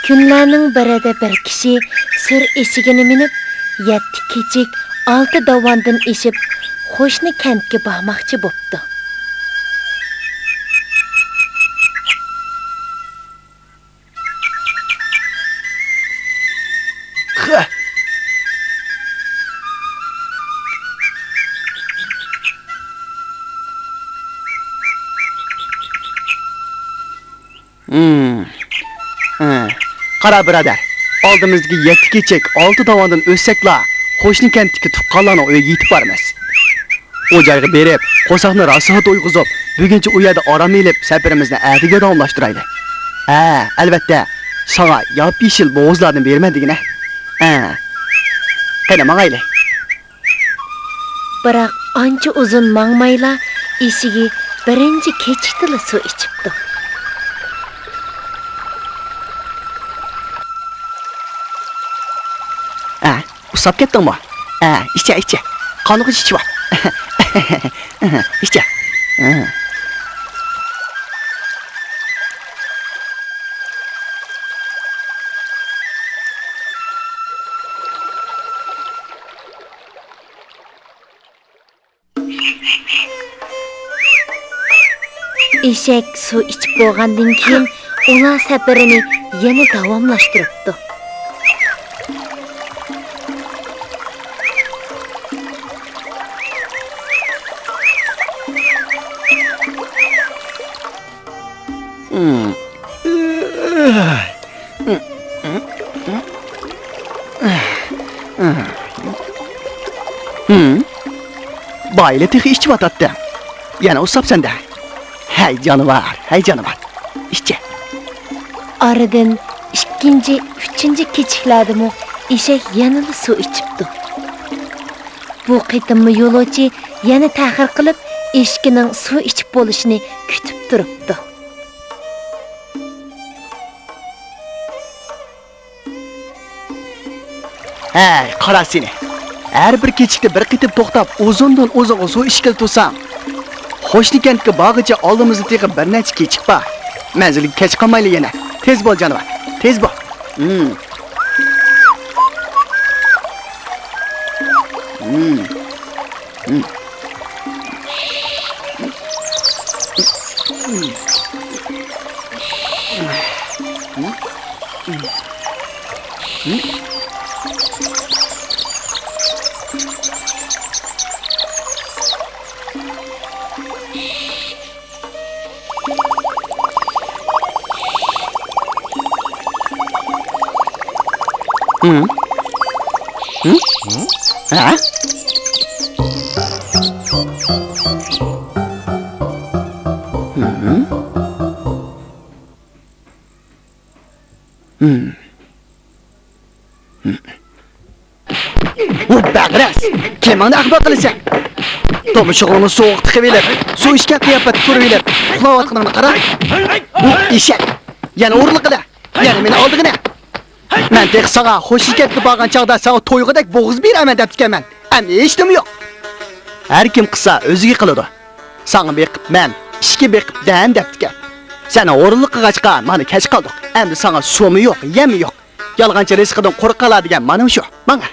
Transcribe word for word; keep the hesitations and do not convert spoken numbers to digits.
كۈنلەرنىڭ بىرىدە بىر كىشى سۈر ئېشىكىنى مىنىپ، يەتتە كېچىك، ئالتە داۋاندىن ئېشىپ، قوشنا كەنتكە بارماقچى بوپتۇ. ھىم. ھە. قارا، بۇرادەر، ئالدىمىزدىكى يەتتە كېچىك، ئالتە داۋاندىن ئۆتسەكلا، قوشنا كەنتتىكى تۇغقانلارنىڭ ئۆيىگە يېتىپ بارىمىز. ئۇ جايغا بېرىپ، قورساقنى راست تويغۇزۇپ، بۈگۈنچە ئۇ يەردە ئارام ئېلىپ، سەپىرىمىزنى ئەتىگە داۋاملاشتۇرايلى. ھە، ئەلۋەتتە، ساڭا ياپيېشىل بوغۇزلاردىن بېرىمەن دېگىنە. ھە. قېنى، ماڭايلى. بىراق ئانچە ئۇزۇن ماڭمايلا، ئېشىكى بىرىنچى كېچىكتىلا سۇ ئىچىپتۇ. ئە، ئۇسساپ كەتتىڭمۇ؟ ئە، ئىچە، ئىچە. قانغۇچ ئىچىۋال. ئىچە. ئە. ئېشەك سۇ ئىچىپ بولغاندىن كېيىن، ئۇلار سەپىرىنى يەنە داۋاملاشتۇرۇپتۇ. ھىم. بايىلا تېخى ئىچىۋاتاتتى. يەنە ئۇسساپسەن-دە. ھەي جانىۋار، ھەي جانىۋار. ئىچە. ئارىدىن ئىككىنچى، ئۈچىنچى كېچىكلەردىمۇ ئېشەك يەنىلا سۇ ئىچىپتۇ. بۇ قېتىممۇ يولۇچى يەنە تەخىر قىلىپ، ئېشىكىنىڭ سۇ ئىچىپ بولۇشىنى كۈتۈپ تۇرۇپتۇ. ھەي، قارا سېنى! ھەر بىر كېچىكتە بىر قېتىم توختاپ، ئۇزۇندىن ئۇزۇنغا سۇ ئىچكىلى تۇرساڭ، قوشنا كەنتكە بارغىچە ئالدىمىزدا تېخى بىر نەچچە كېچىك بار. مەنزىلگە كەچ قالمايلى يەنە. تېز بول، جانىۋار، تېز بول. ھىم. ھىم. ھىم. ھىم؟ ھىم؟ ھە؟ ھىم؟ ھىم. ھىم. ۋۇ بەغرەس! كىمىڭنى ئەخمەق قىلىسەن؟ تۇمشۇغۇڭنى سوغۇق تىقىۋېلىپ، سۇ ئىچكەن قىياپەتتە تۇرۇۋېلىپ، ئۇخلاۋاتقىنىڭنى قارا. ۋۇ ئېشەك! يەنە ئورۇنلۇقىدا! يەنە مېنى ئالدىغىنە! مەن تېخى ساڭا خوش ئىكەنگە بارغان چاغدا ساڭا تويغۇدەك بوغۇز بېرەرمەن دەپتىكەنمەن. ئەمدى ھېچنېمە يوق. ھەر كىم قىلسا ئۆزىگە قىلىدۇ. ساڭا بېقىپ مەن، ئىشىككە بېقىپ دەن دەپتىكەن. سەن ھۇرۇنلۇق قىلغاچقا مانا كەچ قالدۇق. ئەمدى ساڭا سۇمۇ يوق، يەممۇ يوق. يالغانچى رىزقىدىن قۇرۇق قالار دېگەن مانا شۇ. ماڭا.